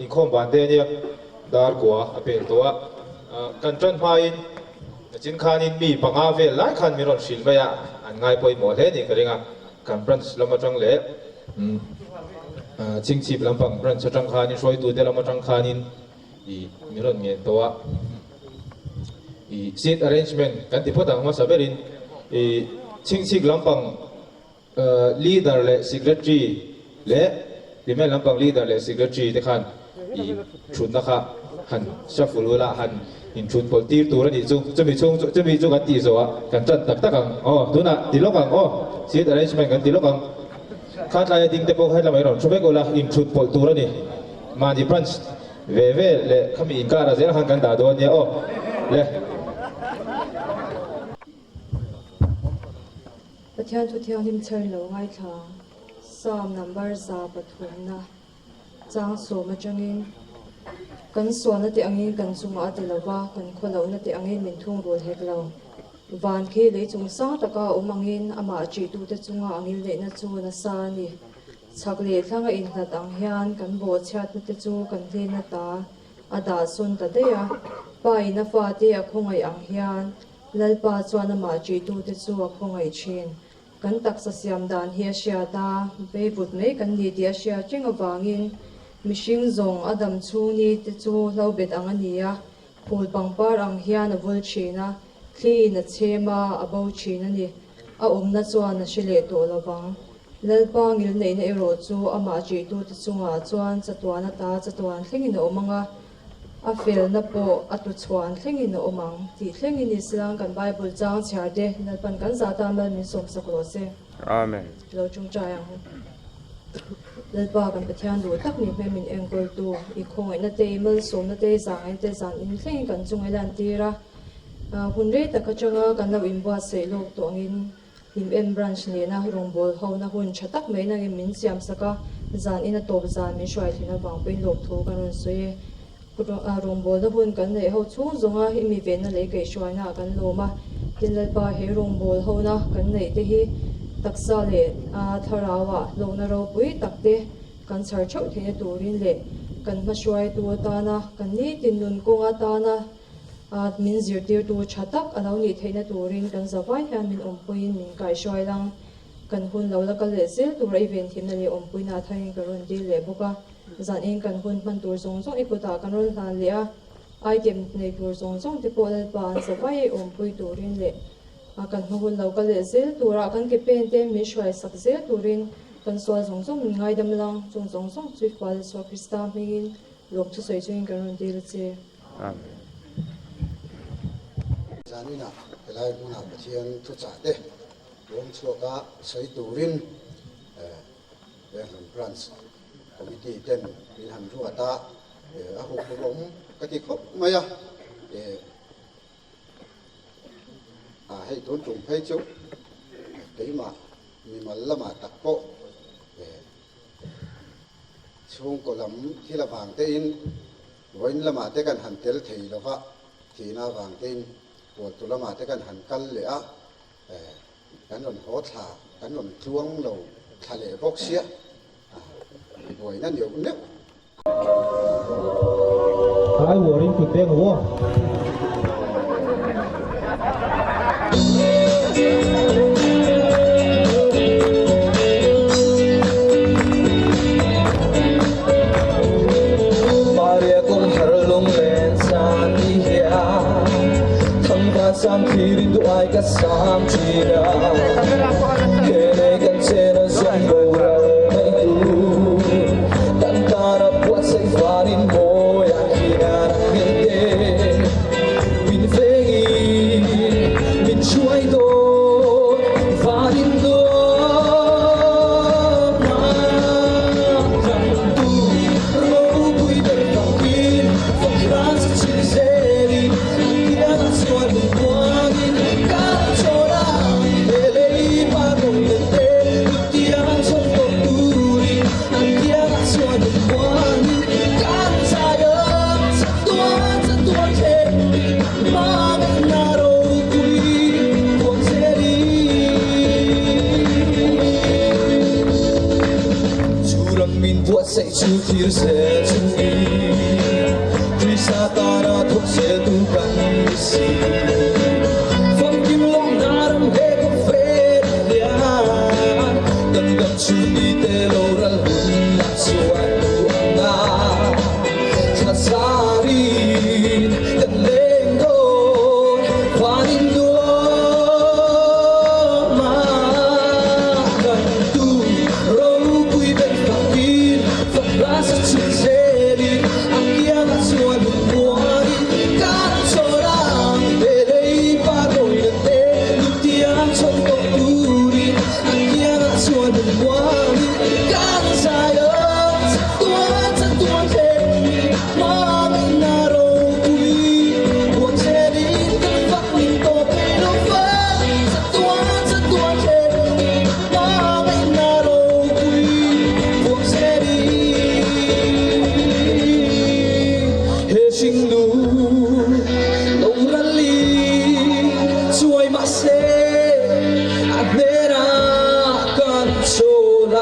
inkhawm ban te ania dar kua a pel tawh a, kan tan hmain nachin khanin mi panga vel lai khan min rawn hrilh mai a, an ngai pawimawh hle ni ka ring a, kan branch lam atang leh Chingchhip lampang branch atang khanin hruaitute lam atang khanin i min rawn ngen tawh a, i seat arrangement kan ti phawt ang hmasa berin i Chingchhip lampang Leader leh Secretary leh Hlimen lampang Leader leh Secretary te khan i thutna kha han shuffle ula han inthut pawlh tir tur a nih chu. Chumi chhung chu chumi chu kan tih zawh ah kan tan tak tak ang aw. Tunah ti lawk ang aw. Seat arrangement kan ti lawk ang. Kha tlaia ding te pawh kha hetlama i rawn thu vek ula inthut pawlh tur a ni. Mahni branch ve ve leh khami inkar ah zel khan kan dah dawn nia aw. Le. Pathian thu thianghlim chher lo ngaithla Psalm number 300 chang sawm atangin kan sualna te angin kan chungah a ti lova, kan khawlohna te angin min thungrul hek lo. Van khi lei chung sang taka a awm angin amah ṭihtute chunga a ngilneihna chu nasa a ni. Chhak leh thlanga inhlat ang hian kan bawhchhiatna te chu kan hlena ta a dah sawn ta daih a, Pa in a fate a khawngaih ang hian Lalpa chuan amah ṭihtute chu a khawngaih ṭhin. Kan taksa siam dan hi a hriat a, veivut mai kan ni tih a hriat reng avangin mihring zawng a dam chhung ni te chu hlobet ang a ni a, phul pangpar ang hian a vul ṭhin a, thliin a chhem a, a bo ṭhin a ni. A awmna chuan a hre leh tawh lo vang. Lalpa ngilneihna erawh chu amah ṭihtute chungah chuan chatuan ata chatuan thlengin a awm ang a, A felna pawh a tuchhuan thlengin a awm ang tih thlengin Islam kan Bible chang chhiar te Lalpan kan zah tan mal min sawmsak rawh se. Amen. Lo tawngtai ang. Lalpa kan Pathian duh tak ni hmel min enkawltu i khawngaihna te i malsawmna te i zangaihna te zan in thlengin kan chung i lantir a. Hun rei tak atanga kan lo inbuatsaih lawk tawh angin Hlimem Branch nena rawngbâwl hona hun ṭha tak mai nangin min siamsak a, zan ina tawp zan min hruai thlin avang pawhin lawmthu kan rawn sawi e. Rawngbâwlna hun kan neih ho chhung zawnga i mi venna lei kaihhruainaah kan lawm a, tin Lalpa he rawngbâwl hona kan neih te hi taksa leh thlarauah hlawkna ropui tak te kan chhar theuh theihna turin leh kan hmahruaitu atana kan nitin nun kawng atana A min zirtirtu tha tak a lo nih theihna turin kan zavai hian min awmpuiin min kaihhruai lang. Kan hun lo la kal leh zel tura i venthimna leh awmpuina a tharin ka rawn dil leh bawk a. Zanin kan hun hman tur zawng zawng i kutah kan rawn hlan leh a, item nei tur zawng zawng te pawh Lalpa an zavai ei awmpui turin leh kan hma hun lo kal leh zel tura kan ke pen te min hruai sak zel turin kan sual zawng zawng min ngaidam lang. Chung zawng zawng chu i Fale Sual Krista hmingin lawmthu sawi chungin kan rawn dil a che. Amen. Zaninah helai hmunah Pathian thuchah te rawng chhuaka sawi turin Venghlun Branch Committee ten min han ruat a, a huphurh awm ka ti khawp mai a. Hei tun tum phei chu keimah mimal lamah tak pawh chhungkaw lam thil avang tein Vawiin lamah te kan han tel thei lo va, thihna avang tein Pualtu lamah te kan han kal leh a, kan rawn haw thla, kan rawn tluang lo thla leh bawk sia, buaina neuh neuh. Ai uarin kut beng u aw. Hringnun lo ral in chuai mahse a hnenah kan chawl a,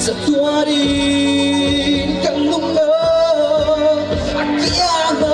chatuanin kan nung ang a kiang a.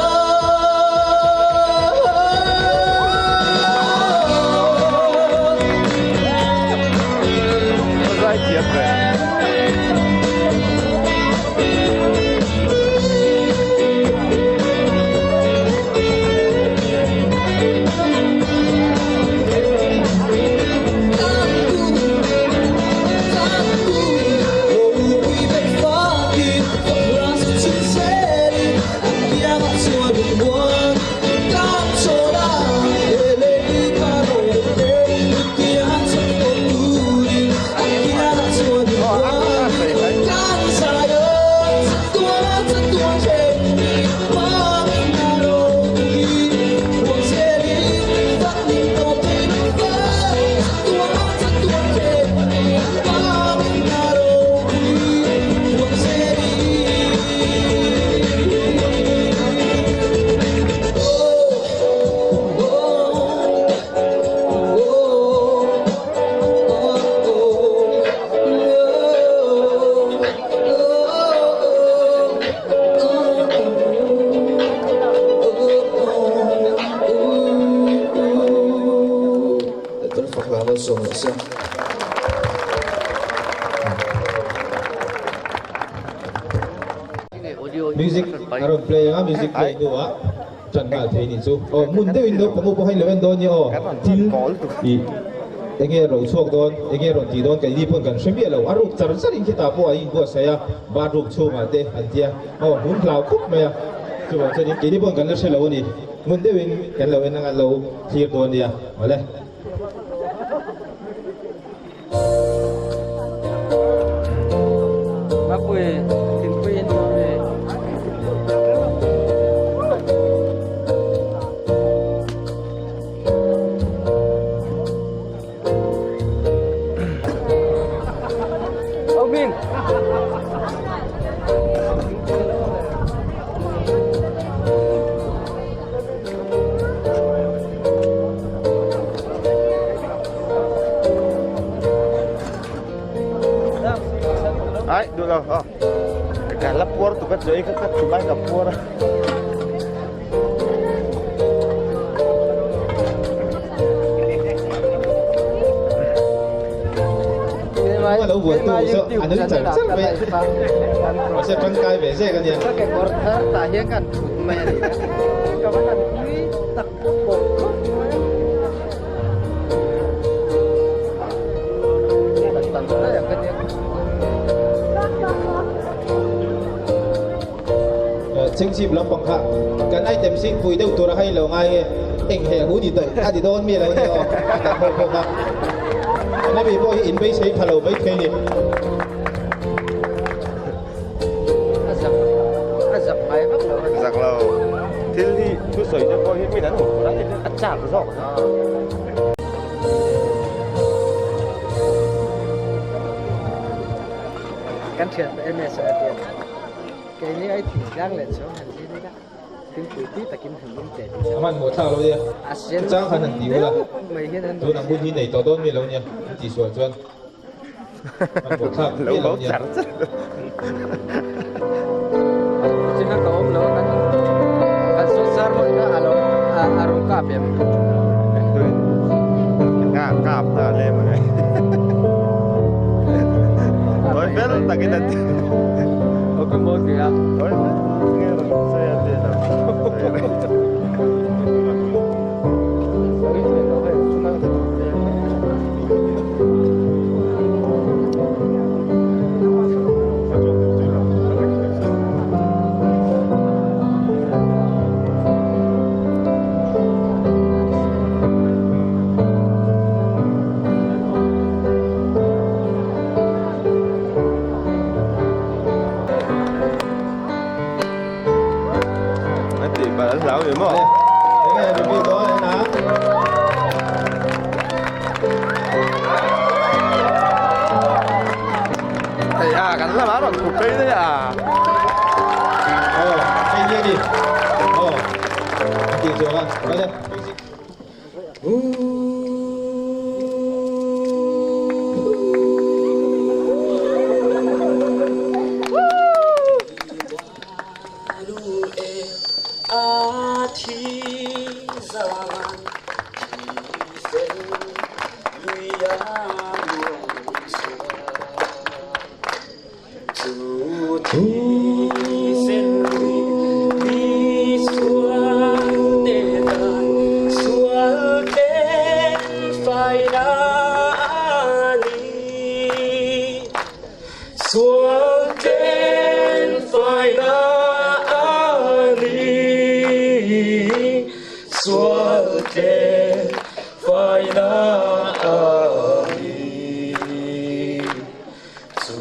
Music a rawn play anga music play hnuah Ṭan nghal thei nih chu. Aw hmun deuhin naupang u pawh hei lo en dawn nia aw. Thil ih enge ro chhuak dawn, enge rawn tih dawn keini pawn kan hre miah lo. A ruk char char in khitah pawh an inbuatsaih a, bathroom chhungah te an tia. Aw hmun hlau khawp mai a. Chuvang chuanin keini pawn kan la hre lo a ni. Hmun deuhin kan lo en anga lo thlir dawn nia. Awle. Ai, được rồi. Ờ. Cả lắp puar tụi các giấy các các tụi bay gặp puar. Lo vuan tu chu a nui char char mai a, mahse tangkai ve zek a nia. Chhingchhip lampang kha kan item sing pui deuh tur a hei lo ngai nge eng heh hu ni tawih a ti dawn mi lo ni aw a kan ho pawh kha hemi pawh hi in beisei pha lo mai thei ni. Zak lo thil hi thu sawi te pawh hi min an hmu tur a a chak zawk. Kan thian MS a tiang keini ai thing tlang leh chhawng han zin ila thingpui tui takin han in teh A hman hmuh thlak lo nia chang khan han ti ula tun ang hun hi nei tawh dawn mi lo nia an tih sual chuan hman hmuh thlak mi lo nia. China ka awm lo kan kan sawsar hmun kha a lo a rawn kap em? Nga kap ta le ma ngai. Toi fel takin an ti. Ô ka mawi ve a. Toi fel nge rawn sawi a ti lo. An tih palh an hlau ni maw? Enge review dawn en a. Hei a kan lamah rawn thu phei daih a. Aw, hei hi a ni. A thi zan thisen lui a luang chhuak. Chu thisen lui mi sual te tan sual ten fai na a ni. Sual tlen faina a ni, Sual tlen faina a ni. Chu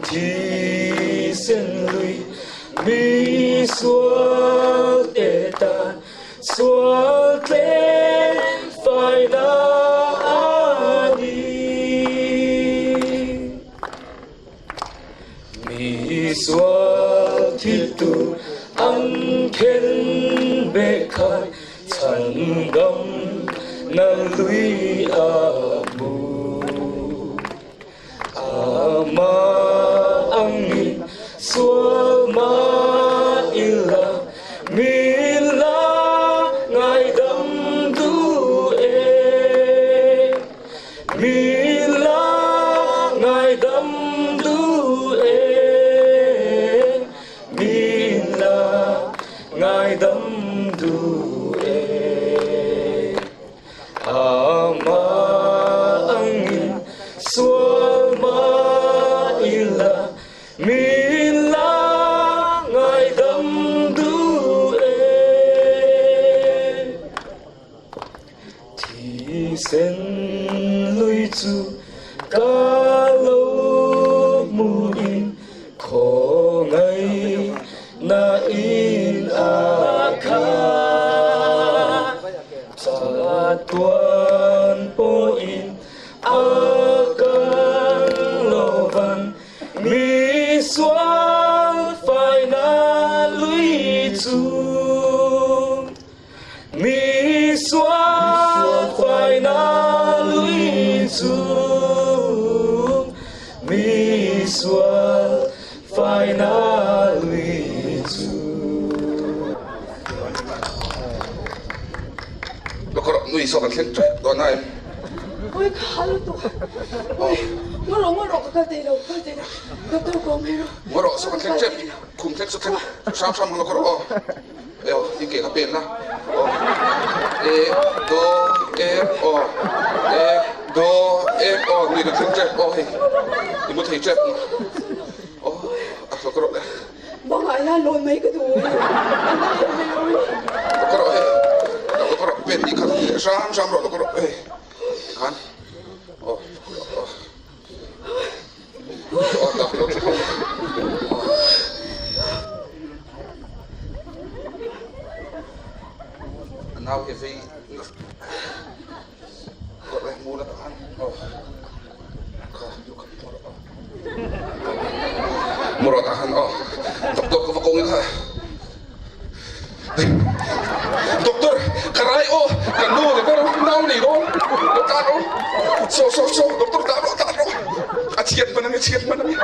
thisen lui mi sual te tan Sual tlem faina a ni. Mi sual thiltu an khen beh khan chhandam na lui a hmu. Amah angin sual mah ila min la ngaidam duh e. Min la ngaidam duh e. Min la ngaidam duh e. Amah angin sual mah ila min la ngaidam duh e. Thisen lui chu ka lo hmu in khawngaih na in a khat. Chatuan pawhin a kal lovan mi sual faina lui chu. Mi sual faina lui chu. Mi sual faina lui chu. Ka rawh nui saw kan thleng tep dawn a em? Oi ka hal lutuk oi ngaw rawh ngaw rawh ka kal thei lo kal thei lo doctor ka awm hei rawh. Ngaw rawh saw kan thleng tep khum thleng saw thleng hram hram ang lo ka rawh aw aw i ke ka pen la aw e do em aw e do em aw nui kan thleng tep aw hei i mu thei tep aw a lo ka rawh le. Bangah hian lawn mai ka duh e, a na em mai oi. Lo ka rawh hei, lo ka rawh pen hi khat leh hram hram rawh lo ka rawh hei tikhan aw aw aw dah lo tha a nau hi vei kawrh leh hmur a takhan aw kha lu kha hmur aw hmur aw takhan aw doctor ka va kawng kha doctor ka rai aw ka nu ni ber nau nei dawn lo tan aw so so so doctor tan rawh tan rawh a chhiat hman ange chhiat hman ange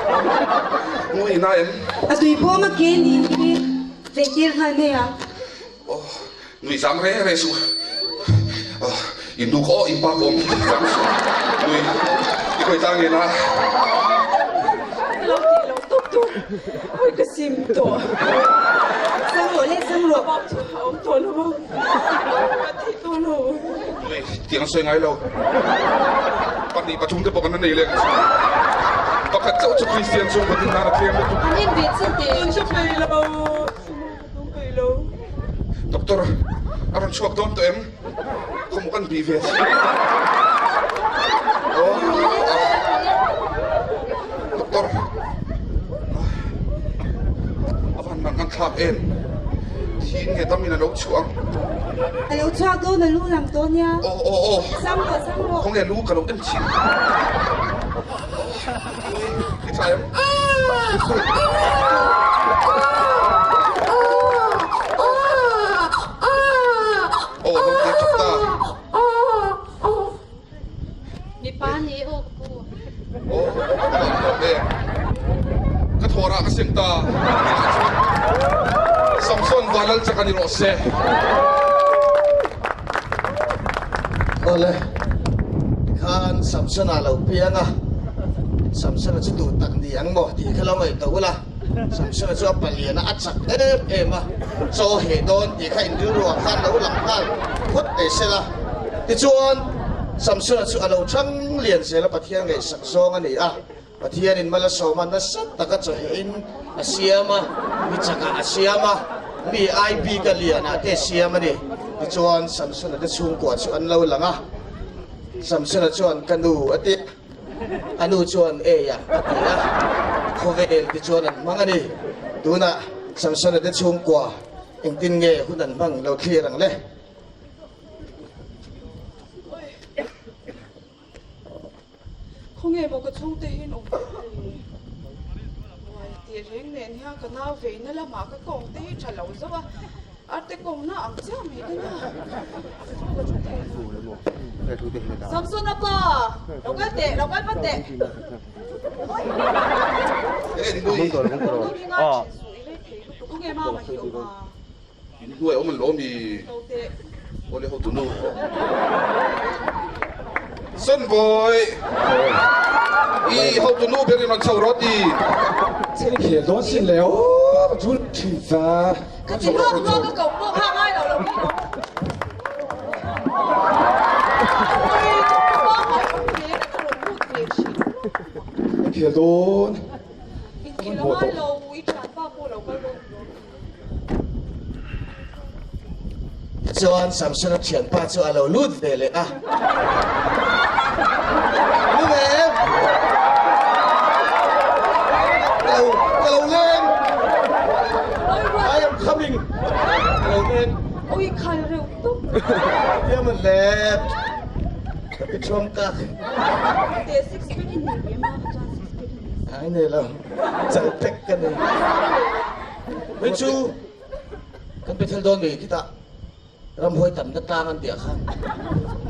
nui na em a tui bawm a ke ni hi lehtir nghal mai ang Aw, nui zam re re suh. Aw, in nu ka aw, in pa ka awm hi zam suh. Nui, i khawi tang nge na? Ka lo tih lo tawp tur, hawi ka sim tawh. Sam rawh le, sam rawh. A bak chu a awm tawh lo ang, a thei tawh lo. Nui, tiang sawi ngai lo. Pahnih pathum te pawh kan la nei leh ang chu. Pakhat chauh chu Kristian chhungkaw din nan a thleng lutuk. An en ve chin teh. Tun chu peih lo. Doctor, a rawn chhuak dawn tawh em? Khawmawh kan bih ve si. Aw, Doctor, a van man ngan thlak em? Thin nge damin a lo chhuah ang? A lo chhuak dawn, a lu lang dawn nia. Aw, aw, aw. Sam rawh, sam rawh. Khawnge lu ka lo en chhin. I tha em? Aw, lo ti tap ta. Mipa ni aw ka pu. Aw, ka lo lawm e. Ka thawrah ka sem ta. Samson van. Lal chak a ni rawh se. Awle, tikhan Samsona lo piang a, Samsona chu duh tak ni ang maw tih kha lo ngaihtuah ula, Samsona chu a palian a, a chak em em a, chaw heh dawn tih kha inrilruah khan lo lang nghal phawt ve sela. Tichuan, Samsona chu a lo chang lian zel a, Pathian ngaihsak zawng a ni a. Pathianin mal a sawm a, nasa taka chawheh-in a siam a, mi chakah a siam a, mi ai bika lianah te a siam a ni. Tichuan, Samsona te chhungkua chu an lo lang a. Samsona chuan, Ka nu, a ti a. A nu chuan, Ei a, a ti a. Khawvel tichuan an hmang a ni. Tunah Samsona te chhungkua engtin nge hun an hmang lo thlir ang le? Khawnge maw ka chhungte hian awm ve le? Buai tih reng nen hian ka nau veina lamah ka kawng te hi tha lo zauh a, arte kawngna ang chiah mai ka nia. Ka thu thei lo. Samson a pa! Lo kal teh, lo kal vat teh! Khawnge mama hi awm a? In hnuai awm an lo mi awle ho tunu Son boy i ho tunu ber in rawn chho rawh ti. Chhel khel dawn sin le aw ka chul thin fa. Ka ti luak luak ka ko pawh kha ngai lo lo mi lo. Khel dawn. In khel ngai lo i thian pa pawh lo kal dawn. Tichuan Samsona thianpa chu a lo lut ve leh a. Lu ve em? Ka lo, ka lo leng. I am coming. Ka lo leng. Ui khai reuh tawp. Tiam an le. Ka pi thuam ka. Te six pack in nei ve ma ka chuan six pack in nei. Ai nei lo. Chal pek ka ni. Hei chu kan pe thel dawn ve khitah ramhuai tamna tlang an tih ah khan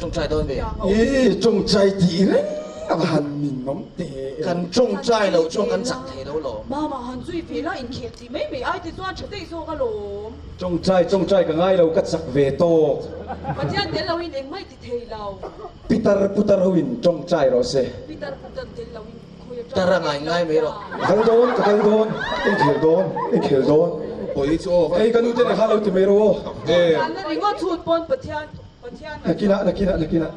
tawngtai dawn ve. I tawngtai tih reng a va han min awm teh em. Kan tawngtai loh chuan kan chak thei lo lawm. Mama han zui ve la inkhel tih mai mai ai te chuan tha daih zawk alawm. Tawngtai tawngtai ka ngai lo ka chak ve tawk. Pathian tel lo in engmah i ti thei lo. Pitar putar ho in tawngtai rawh se. Pitar putar tel lo in. Tar a ngai ngai mai rawh. Kal dawn, ka kal dawn, i khel dawn, i khel dawn. Hei ka nu te nen khan lo ti mai rawh aw. Nakinah, nakinah, nakinah.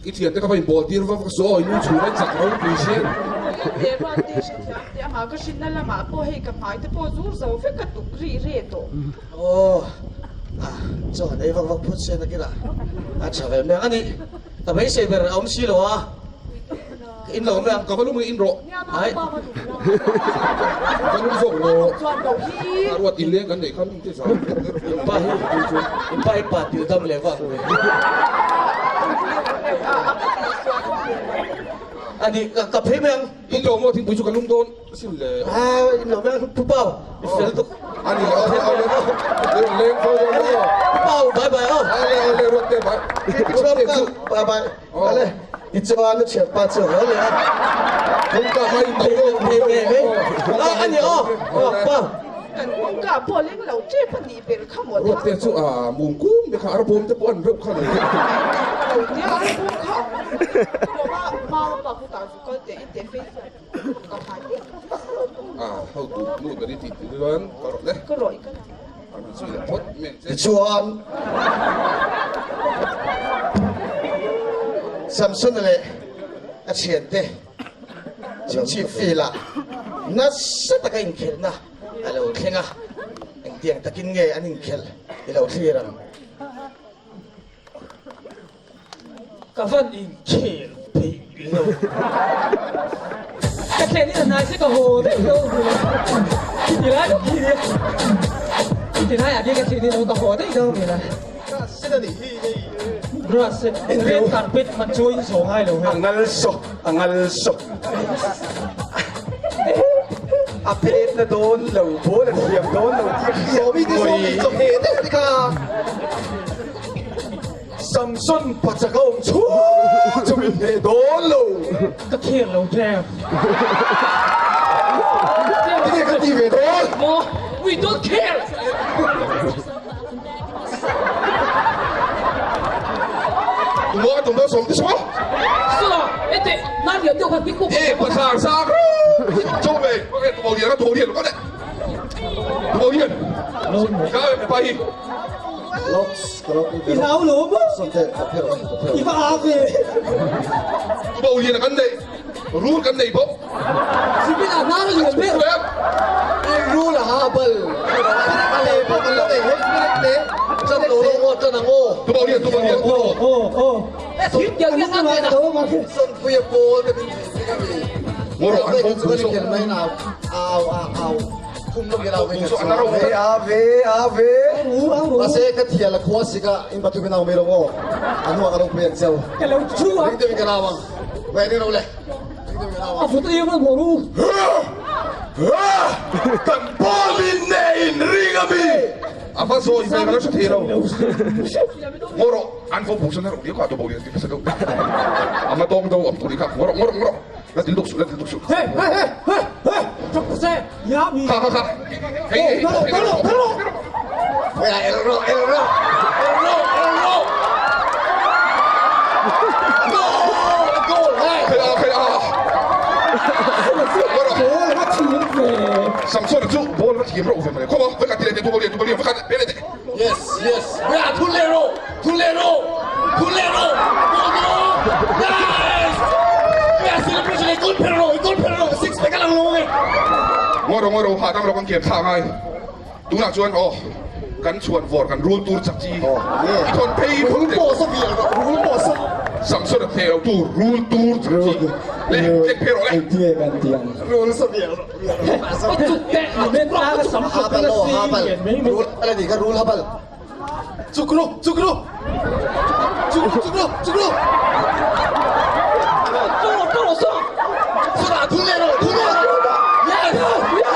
I thiante ka va inbawl tir va ka saw aw, i nu chhun a i chak ropui si. Aw, chaw han ei vak vak phawt se nakinah a tha ve mai ang a ni. Ka beisei ber a awm si lo a. Ka in lo mai ang. Ka va lum nge in rawh. Ai. Ka lum zawk rawh. A ruat in leng kan neih kha min ti zau. In pa hi in pa hi pa til dam leh vang ve. Ani ka phei mai ang. In lo maw thingpui chu ka lum dawn sin le. A in lo mai ang Pu Pau i fel tuk. Ani ale ale leng fo dawn maw. Pu Pau bye bye aw. Ale ale ruat te bye. Ruat te chu bye bye. Ale tichuan a thianpa chu a haw leh a. Kawngka hma in tho Phei phei phei a ani aw aw pa. Kan kawngka pawh leng lo tep a nih ber kha maw Ruat te chu a mum kum te kha arbawm te pawh an reuh kha ni. Lo tia arbawm kha ang lova mau pa kutah zu kal teh in teh phei chuan ka hai teh. A hotu nu ber i tih chuan ka rawh le. Ka rawh i ka lang. An zui leh phawt mai ang che. Tichuan Samsona leh a thiante chhingchhip field-ah nasa taka inkhelhna a lo thleng a, engtiang takin nge an inkhelh i lo thlir ang. Ka van inkhel peih lo. Ka thlen in a hnai che ka haw daih lo hmu a. Khiti lai bawk hi nia. Khiti lai ah khian ka thlen in ka haw daih lo hmu a. Grass a nih hi hei. Grass red carpet man chu in zawh ngai lo hei. A ngal saw, a ngal saw. A phet na dawn lo, ball a thiam dawn lo tih a hriat. Sawmi te sawmi chawhmeh deuh te kha. Samson pachak a awm chhung chu min hneh dawn lo. Ka khel lo tlem. Tinge ka ti ve dawn? Maw? We don't care! Tumaw a tum dawn sawm ti saw. Sula, ete, nan lian deuh khan bik kuk. E, pasar sang cho ve, e tumaw lian a tumaw lian ko ne. Tumaw lian. Ka e pa hi. I hlau lo maw? I va a ve. Tumaw lian kan nei. Rul kan nei bawk. Sipin a hnar a lian ber. Rul a ha bal. A nei bawk an la nei hei minute te. Chan lo lo ngaw chan ang aw. Tumaw lian tumaw lian. Aw aw aw. Thil tiang hian a nen a. Sawmpuia pawl te min tih zing a mi. Ngawr an bawk Chu kan inkhel mai na au a au. Khum lo vel au ve Chu an ro. Ve a ve a ve. Mahse ka thial a khua sik a in pathum in au mai lo aw. A hnuah ka lo pui ang cheu. Ka lo thu a. Ring deuhin ka nau ang. Ve ni lo le. A vut em a maw ru. Kan ball in ne in ring a mi. A va zawi ve ka lo hre thei lo. Ngaw rawh an fo buk san rawh liau kha to bo lian ti hmasa deuh. A ma tawng do am tur i kha ngaw rawh ngaw rawh ngaw rawh. La til duk suh la til duk suh. He he he he he chak se ya mi. Kha kha kha. Hei hei. Talo talo talo. El rawh el rawh el rawh el rawh. Goal a goal hey. Khei a khei a. Ball a thiam ve. Samson chu ball a thiam reuh ve mawle. Khawma vekhat ti leh teh tu ball lian tu ball lian vekhat pe leh teh. Yes yes. Weh a thun leh rawh thun leh rawh thun leh rawh goal goal. Nice. Weh a celebration hi goal pher rawh goal pher rawh six pack a lang lo nge. Ngawi rawh ngawi rawh hahdam rawh kan kiam thla ngai. Tunah chuan aw kan chhuan vawr kan rul tur chak chi i thawn phei Rul pawh sa vial rawh rul pawh sa. Samson a hneh lo tu rul tur chak chi le tlek phei rawh le. Engtinge kan ti ang. Rul sa vial rawh. A chuk teh ni men tlang a sam khat in a si lian mai mai. Rul habal a ni kha rul habal. Chuk ru chuk ru chuk ru chuk ru chuk ru. Chuk rawh chuk rawh sawh. Sawh thun leh rawh thun leh rawh. Yes yes.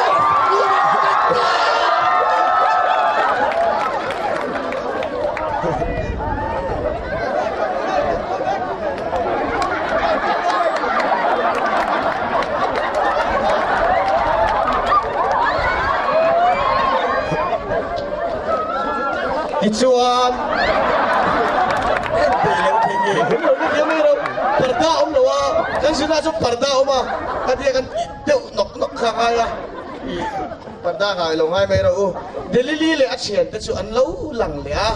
Tichuan en peih loh thei nge awm lo bawk em ro parda awm lo a kan zirna chu parda awm a khatia kan tih deuh nawk nawk kha a ngai a ih parda ngai lo ngai mai rawh u Delili leh a thiante chu an lo lang leh a.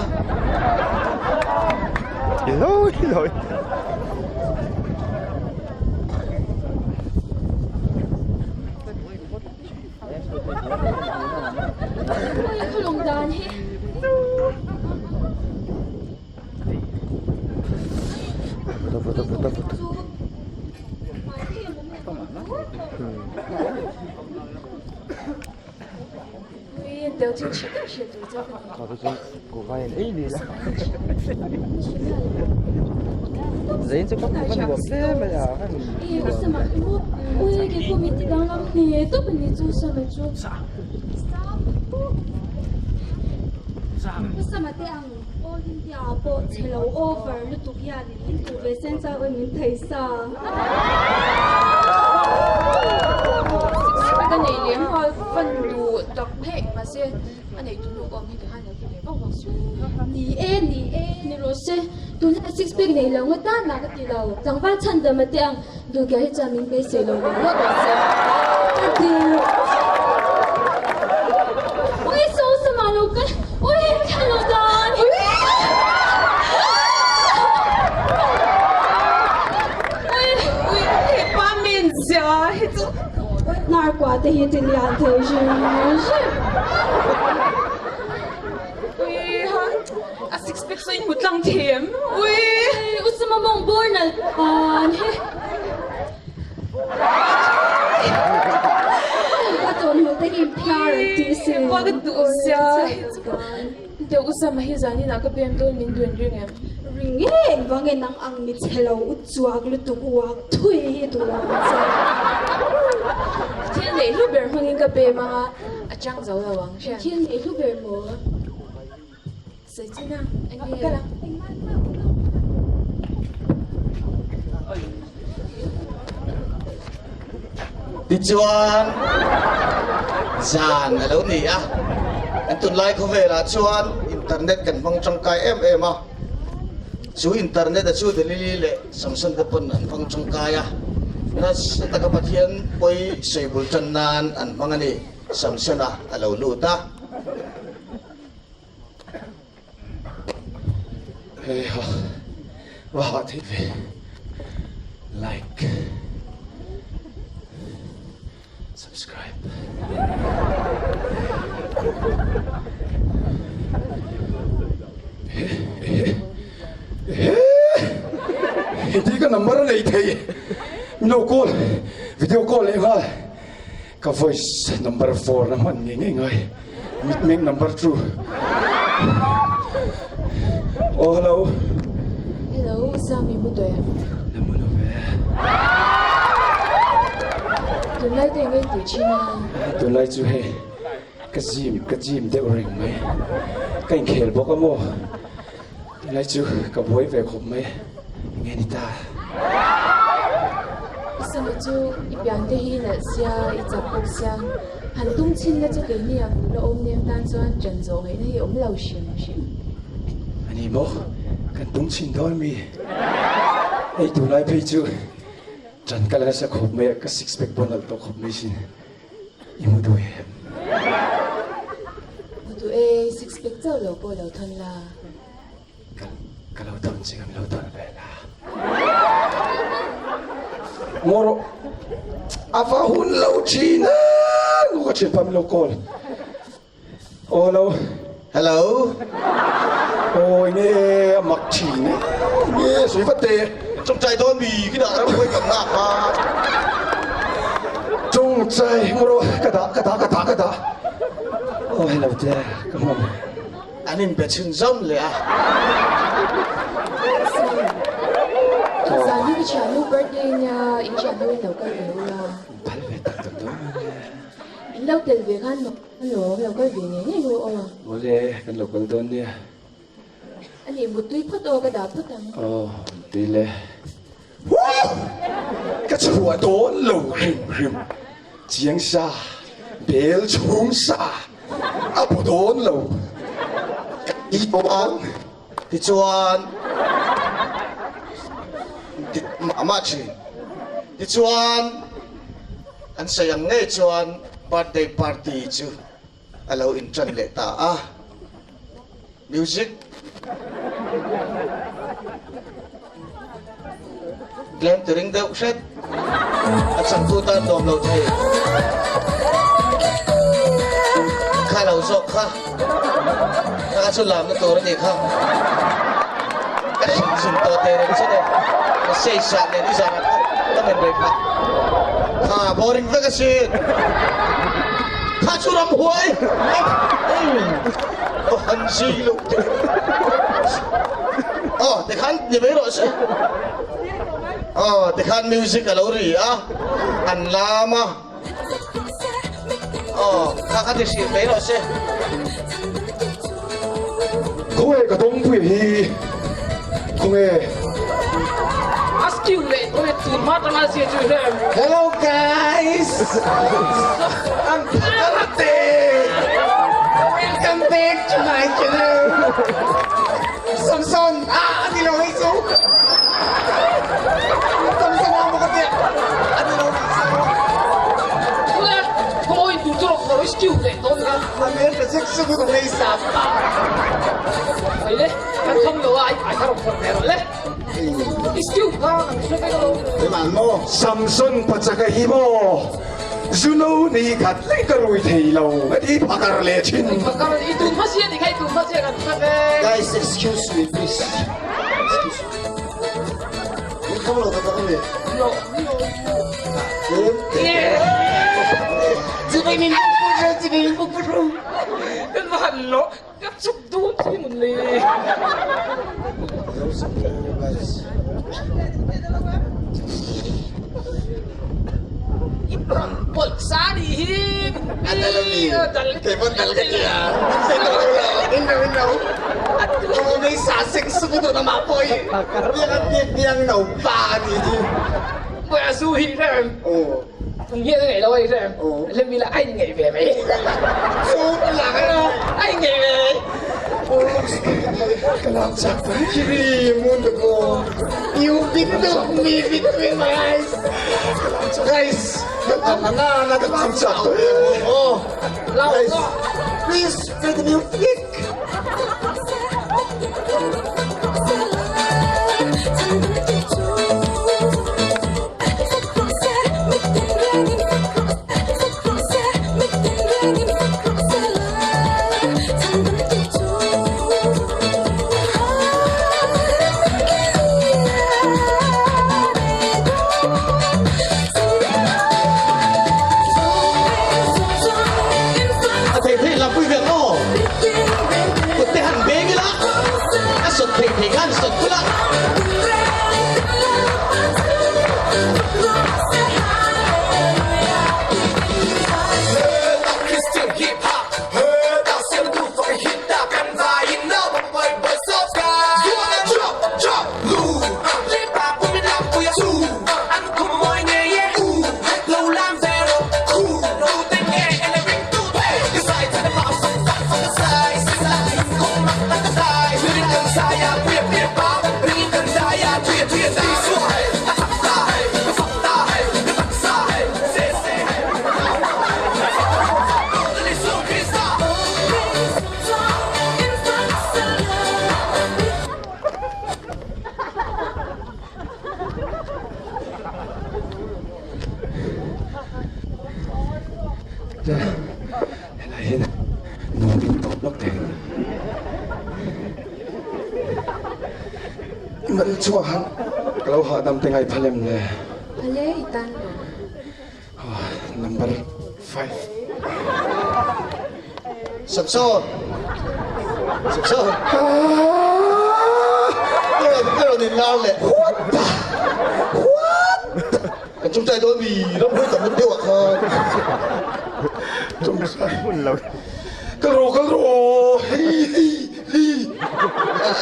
Ni e, ni e, ni rawh se. Tunah six pack nei lo nga tan lah ka ti lo. Tlangval chhan dam a teh ang. Duhkia hi chuan min beisei lo lo ngawt ang che. Ka ti. Ui so sama lo ka ui ka lo dan. Ui ui hepa min zia hi chu. Hnar kua te hi ti lian thei hrim hrim. Ui ha a six pack saw in hmu tlang thei em ui. U Suma mawng bawr nalh an hi. A tawnhnaw te hi phiar an tih sin. Hepa ka duh sia hi chu. Deuh U Sama hi zanin ah ka bem dawn min duan ring em. Ring e engvang e nang ang mi chhe lo u chuak lutuk uak thui hi duh lo ang che. Thil neih hlu ber hmangin ka bem anga a chang zo lo ang hriat. Thil neih hlu ber maw? Sawi chin a, eng nge? Tichuan, zan a lo ni a, kan tunlai khawvelah chuan internet kan hmang tangkai em em a. Chu internet a chu Delili leh Samson te pawn an hmang tangkai a, nasa taka Pathian pawi sawi bul tan nan an hmang a ni. Samson-a a lo lut a. Hei ha, va hah theih ve. Like. Subscribe. Heti ka number a nei thei. Mino call, video call leh nghal. Ka voice number 4 na hman ngei ngei ngai. Mitmeng number 2. Oh hello. Hello, Sami mu tawh em? Na mu lo ve. Tunlai te engei tih thin a? Tunlai chu hei ka gym ka gym deuh reng mai. Ka inkhel bawk a maw? Tunlai chu ka buai ve khawp mai. Enge ni ta? I sama chu i pian te hi nalh sia, i chak bawk sia. Han tum chhin la chu keini ang nula awm nem tan chuan ṭan zawh ngaihna hi awm lo hrim hrim. A ni maw? Kan tum chhin dawn mi? Ei tunlai phei chu ṭan ka la nasa khawp mai a, ka six pack pawh nalh tawh khawp mai sin. I hmu duh em? Hmu duh e, six pack chauh lo pawh lo thawn la. Ka lo thawn che, kan lo thawn ve la. Ngaw rawh, a va hun lo thin a, ngaw ka thianpa min lo call. Aw hello. Hello. Aw enge a mak thin e, enge sawi vat teh. Tawngtai dawn mi khi dah ram huai kam lak a. Tawngtai ngaw rawh, ka dah ka dah ka dah ka dah. Aw hello te, ka hman. An inbe chhunzawm leh a. Zan hi ka thiannu birthday nia in thiannu in lo kal ve ula. Phal ve tak tak dawn a nia. In lo tel ve khan lo lo kal ve ngei ngei ru aw. Awle kan lo kal dawn nia. Ani muttui phawt aw ka dah phawt ang. Aw muttui le. Ka chhuah dawn lo hrim hrim. Chiang sa, bel chhung sa a bu dawn lo. Ka ti tawh ang. Tichuan, ti mah mah thin. Tichuan, an sawi ang ngei chuan birthday party chu a lo inṭan leh ta a. Music tlem ti ring deuh hret a changtu tan nuam lo thei kha lo zawk kha kha chu lamna tur a nih kha ka hrim zun tawh teh reng che nen ka sei sah nen i zan ah kha ka men rei phah kha boring vek asin kha chu ramhuai Ka han zui loh teh. Aw tikhan ni mai rawh se. Aw tikhan music a lo ri a, an lam a. Aw kha kha ti hrih mai rawh se. Khawnge ka dawngpui hi khawnge. A skill leh tawh e tun hma tanga zia chu hle. Hello guys. I'm Pakarate. Welcome back to my channel. Samson, ah, ani lo hei chu. Samson a maw ka tia. Ani lo hei chu. Tuna khawi tur chu rawk lo skill leh tawh ni kha. A hmel ta chek chu ka ngei sa pa. Hei le, kan kham lo a, ai ai kha rawk phawrh ve rawh le. Skill kha kan hre vek lo. Samson pachaka hi maw Zuno ni khat leh ka rui thei lo a ti phakar leh thin. Phakar i tun hma sia ni kha i tun hma sia kan hre vek. Guys excuse me please. Excuse me. Min kham lo tak tak a ni. No. Chibai min buk put ru chibai min buk put ru. Kan va han lo ka chuk dun chi mun le. Pawlsa ni hi Kei pawn dal ka tia in lo in lo Aw mei sa sek suk tu na ma pawh hi biang a biak biang no pa ni hi Boy a zu hi rem Tung hian a ngeih lo ai rem Lem ila ai ngeih ve mai Chu lang ai ngeih ve Ka lam chak ta. Kiri moon ka ko. You bitook me between my eyes. Guys, na na na ka lam chak ta. Oh, guys, please play the music. A thei thei lam pui vek aw. Kut te han beng ila. A sawt thei thei khan sawt kula. Helai hian nuam in tawp lawk thei. Mal chungah khan ka lo hahdam te ngai phal em le? Phal e, i tan lo. Number 5. Samson! Samson! Ka rawn ka rawn in lar leh. What the? What? Kan chungchai dawn mi ram hawi tam deuh deuh ah khan. Chungchai hun lo. Kal rawh kal rawh hei hei hei.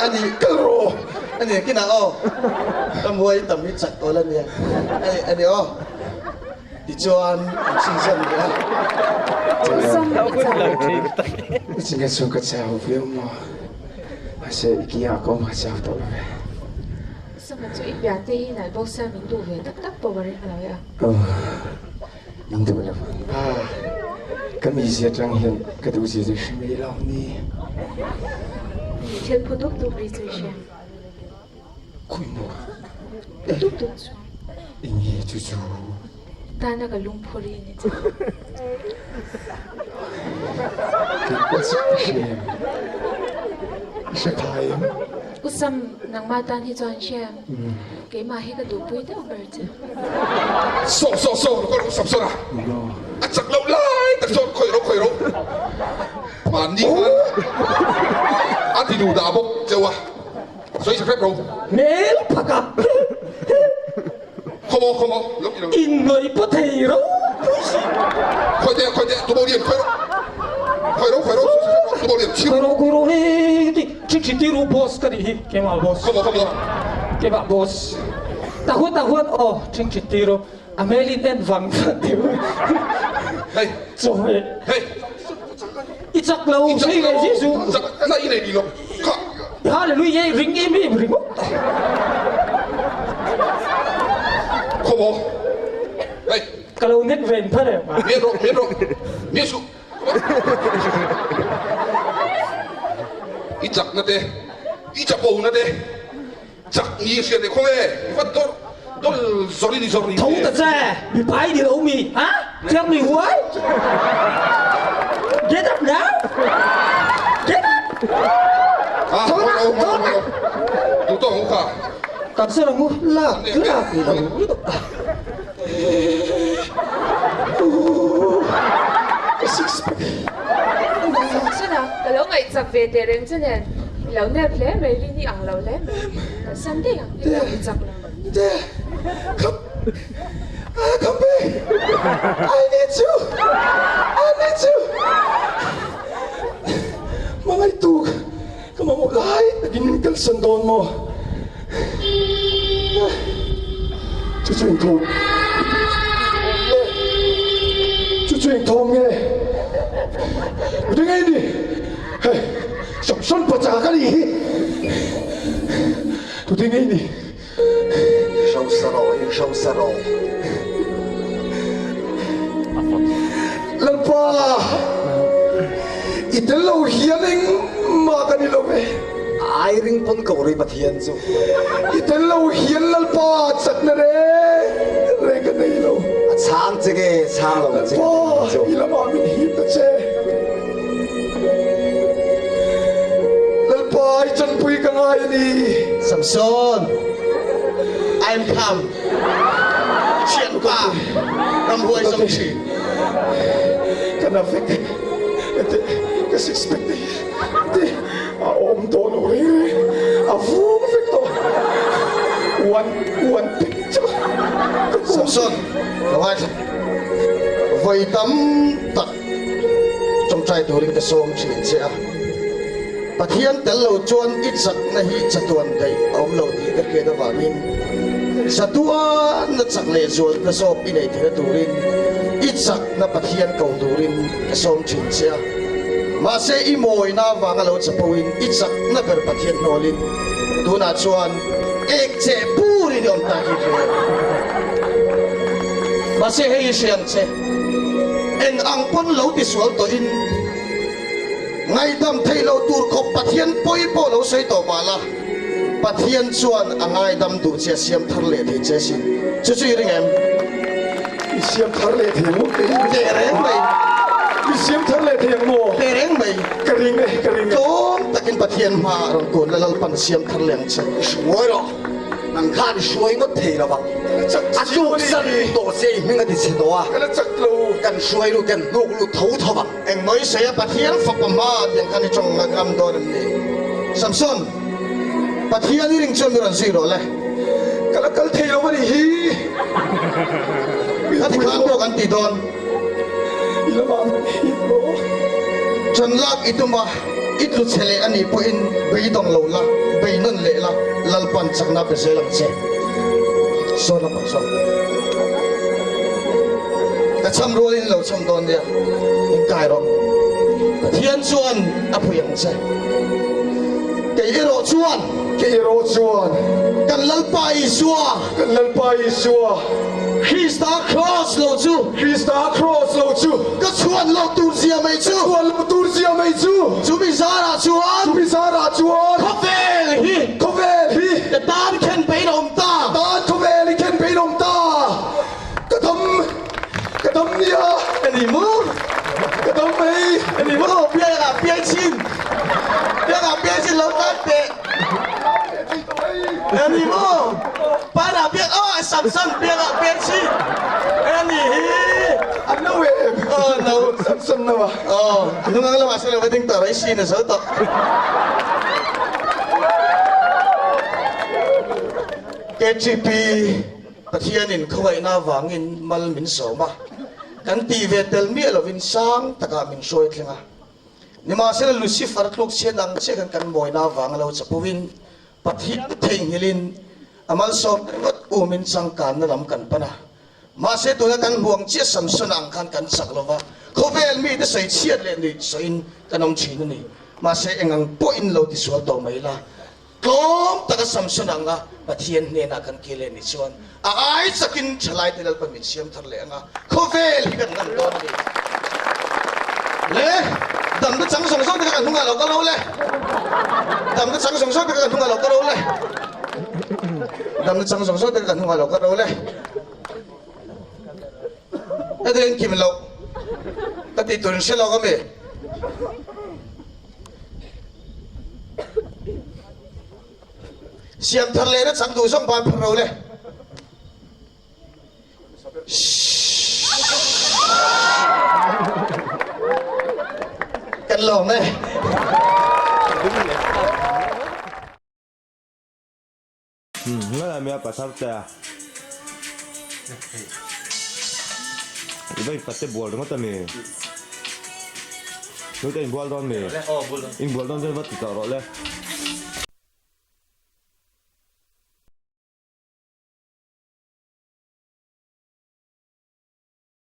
Ani kal rawh. Ani kinah aw. Ram hawi tam hi chak awl ania. Ani ani aw. Tichuan an chhinzawm leh a. Chinga chu ka chau viau maw? Mahse i kiangah ka awm ka chau tawh lo ve. Sama chu i pian te hi nalh bawk sia min duh ve tak tak pawh ka ring lo e a. Aw, min duh lo. Ah, ka mizia atang hian ka duh zia chu hre mai lo ni. Thil phu dup dup ri chu i hria. Khawi maw? Dup dup chu. Enge chu chu? Tana ka lungphu ri ni chu. Kei pawh chu ka hre em? I hre phai em? U Sam, nangmah tan hi chuan hre em? Keimah hi ka duhpui deuh ber che. Saw saw saw ka rawh Samsona a chak loh lai tak chuan khawih ro khawih ro mahni khan a ti duh dah bawk cheu a. Sawi sak hrep ro. Hmel phak a. Khawmaw khawmaw lo ti lo. In ngawi paw thei ro pui si. Khawi teh khawi teh tubo lian khawi ro. Khawi ro khawi ro sawi sak hrep ro tubo lian chhim. Khawi ro khawi ro hei ti thi thi ti ru boss ka nih hi keimah boss. Khawmaw khawmaw. Keimah boss. Tahuan tahuan aw thing thi ti ru a hmel in en vang vang deuh. Hei. Chawhmeh. Hei. I chak lo hei le Jesu. Chak na i nei ni lo. Kha. Hallelujah ring em em ringawt. Khawmaw. Hei. Ka lo nek ven phar em. Mian rawh mian rawh. Mian suh. I chak na te. I chapo na te. Chak ni hriat leh khawnge i va dawrh dawl zawr in i zawr ni Tho ta che, mi pai ni lo mi, ha? Tell me why? Get up now! Get up! Ah, Tho ta, tho ta! Tu tawng u kha. Kan sawn ang u, lak lak ni lo lutuk a. Ka six pack. Sawna, ka lo ngaihchak ve teh reng che nen, i lo nep hle mai, rin i ang lo hle mai. Kan sam daih ang, i lo chak lo. De, come, ah, come back. I need you. I need you. Hmangaihtu ka mamawh lai takin min kalsan dawn maw? Chu chu engthawm nge? Chu chu engthawm nge? Ring ei ni! Hei, Samson pachaka ka nih hi! Tute ngei ni? Hrosa rawh, in hrosa rawh. Lalpa, i tel lo hian engmah ka ni lo ve. Ai ring pawn ko rih Pathian chu. I tel lo hian Lalpa chakna reng reng ka nei lo. A chhang che nge chhang lo che ka Lalpa, i lamah min hip ta che. Lalpa, i chanpui ka ngai a ni. Samson, I'm come. Thianpa, ramhuai zawng thin. Ka na vek ka six pack te hi a awm tawh lo reng reng, a vung vek tawh. One one pack chauh ka kawm. Samson, ka ngaithla. Vawi tam tak. Tawngtai turin ka sawm thin che a, Pathian tel lo chuan i chakna hi chatuan daih a awm lo tih ka hriat avangin chatuanna chak leh zualna zawk i nei theihna turin i chakna Pathian ko turin ka sawm thin che a. Mahse i mawina avanga lo chapoin i chakna ber Pathian hnawlin tunah chuan ek cheh purin i awm ta hi hle. Mahse hei i hre ang che. Eng ang pawn lo tisual tawhin ngaihdam theih loh tur khawp Pathian pawi pawh lo sawi tawh mah la, Pathian chuan a ngaidam duh che a siam thar leh thei che sin. Chu chu i ring em? I siam thar leh thei ang maw? Teh reng mai. I siam thar leh thei ang maw? Teh reng mai. Ka ring e, ka ring e. Tlawm takin Pathian hmaah rawn kun la Lalpan siam thar leh ang che. I hruai rawh. Nang khan i hruai ngawt thei lo vang. A tluk zan tawh che i hming a ti chhe tawh a. Kan hruai lut kan hnuk lut tho tho vang. Eng mai sawi a Pathian fapa hma tiang khan i tawng ngat ngam dawn em ni? Samson, Pathian i ring chuan mi rawn zui rawh le. Ka la kal thei lo a nih hi. Ka ti khan pawh kan ti dawn. I lamah min hip rawh. Ṭan lak i tum a. I tlu chhe leh a nih pawhin beidawng lo la, bei nawn leh la, Lalpan chakna pe zel ang che. Sawn lamah sawn. Ka cham rualin lo cham dawn nia, in kai rawh. Pathian chuan a pui ang che. Kei erawh chuan. Kei erawh chuan. Kan Lalpa Isua. Kan Lalpa Isua. Krista Kraws lo chu. Krista Kraws lo chu. Ka chhuan lo tur zia mai chu. Ka chhuan lo tur zia mai chu. Chumi zarah chuan. Chumi zarah chuan. Khawvel hi. Khawvel hi. Ka tan khen pein a awm ta. Ka tan khawvel hi khen pein a awm ta. Ka dam, ka dam nia. Ka ni maw? Ka dam mai. Ka ni maw? Piangah piang chin. Piangah piang chin lo tan teh. Ka ni maw? Panah piang, oh Samson piangah piang chin. Ka ni hi. An no em? Oh no. Samson no a. Oh, nungang lamah sila wedding tawh rai sin a zo tawh. KTP Pathianin khawngaihna avangin mal min sawm a, kan tih ve tel miah lovin sang takah min hruai thleng a. Nimahsela Lucifer tluk chhiat ang chiah khan kan mawina avanga lo chapuhin Pathian theihnghilhin a malsawm ringawt umin changkanna lam kan pan a. Mahse tuna kan hmu ang chiah Samson ang khan kan chak lova, khawvel mite sawi chhiat leh nuih sawiin kan awm thin a ni. Mahse engang pawhin lo tisual tawh mai la, Tlawm taka Samson anga Pathian hnenah kan kir leh ni chuan a ai chakin thalaite Lalpan min siam thar leh anga khawvel hi kan ngam dawn a ni. Le damna chang zawng zawng te kha kan hnungah lo kal ho le. Damna chang zawng zawng te kha kan hnungah lo kal ho le. Damna chang zawng zawng te kha kan hnungah lo kal ho le. Heti in kim loh ka tih tur in hre lawk ami? Siam thar lehna chang duh zawng ban phar ro le. Kan lawm e. Ngai mia pathar te a. I va inpat te bual ringawt a mi? Nute in bual dawn mi? In bual dawn chuan va ti tawh rawh le.